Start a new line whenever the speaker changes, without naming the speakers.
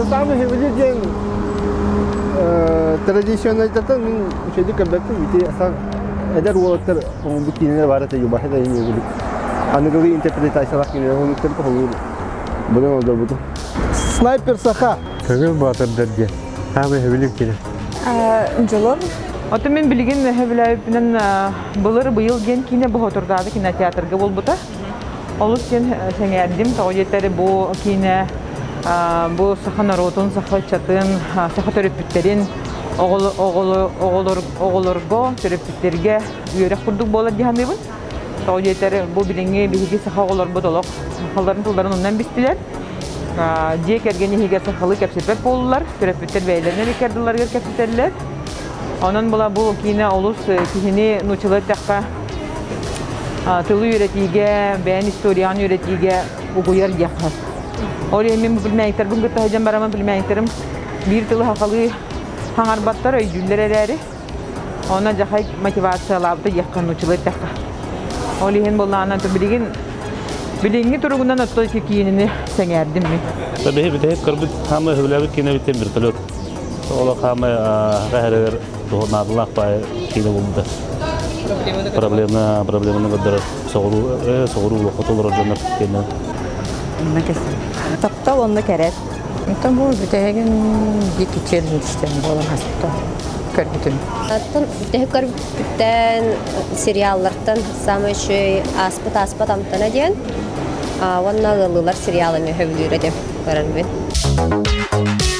Саамай сөбүлүүр диэн традиционнайдартан мин үчүгэйдик көрбөппүн. Ити эдэр уолаттар оҥорбут киинэлэр баар этэ Юбаха да иһин аныгылыы интерпретациялаах киинэлэр оннуктары холуур быдан олорбутум. Снайпер саха.
Көҥүл Боотурдар диэн. Саамай сөбүлүүр киинэ.
Дьолор. Оттон мин билигин сөбүлээбиппинэн былыр быйыл диэн киинэ Боһотурдаады кинотеатрга буолбута. Олус диэн сэҥээрдим. Тоҕо диэтэр бу киинэ бу саха норуотун, саха ыччатын, саха төрөппүттэрин оҕолорго, төрөппүттэргэ үөрэх курдук буолар дии саныыбын. Тоҕо диэтэр бу билиҥҥи биһиги саха оҕолорбут олох сахаларын тылларын умнан бистилэр. Дьиэ кэргэн иһигэр сахалыы кэпсэппэт буоллулар, төрөппүттэр бэйэлэринэн икки ардыларыгар кэпсэтэллэр. Онон була бу киинэ олус киһини нууччалыы эттэххэ тылы үөрэтиигэ, бэйэн историяҕын үөрэтиигэ угуйар диэххэ. Ол иһин мин племянниктарбын кытта сылдьан бараммын племянниктарым биир тылы сахалыы хаҥарбаттар, өйдүүллэр эрээри. Онон дьахай мотивациялаабыта диэххэ нууччалыы эттэххэ. Ол иһин буоллаҕына билигин билиҥҥи туругунан оттон ити киинини сэҥээрдим мин.
Биһи бүтэһик көрбүт хаамай сөбүлээбит киинэбиттэн вертолет. Олох хаамай аха эрэгэр наадалаах баай киинэ буолбута. Проблема проблеманы көрдөрөр соҕуруу соҕуруу олоххо толорор дьоннор киэнэ.
Таптал онно кэрэ.
Онтон бу бүтэһигин дики челленджтен буолан аспыта көрбүтүм.
Оттон бүтэһик көрбүттэн сериаллартан саамай үчүгэй ааспыт ааспат амтана диэн уонна ыаллыылар сериалын сөбүлүүр этим көрөрбүн.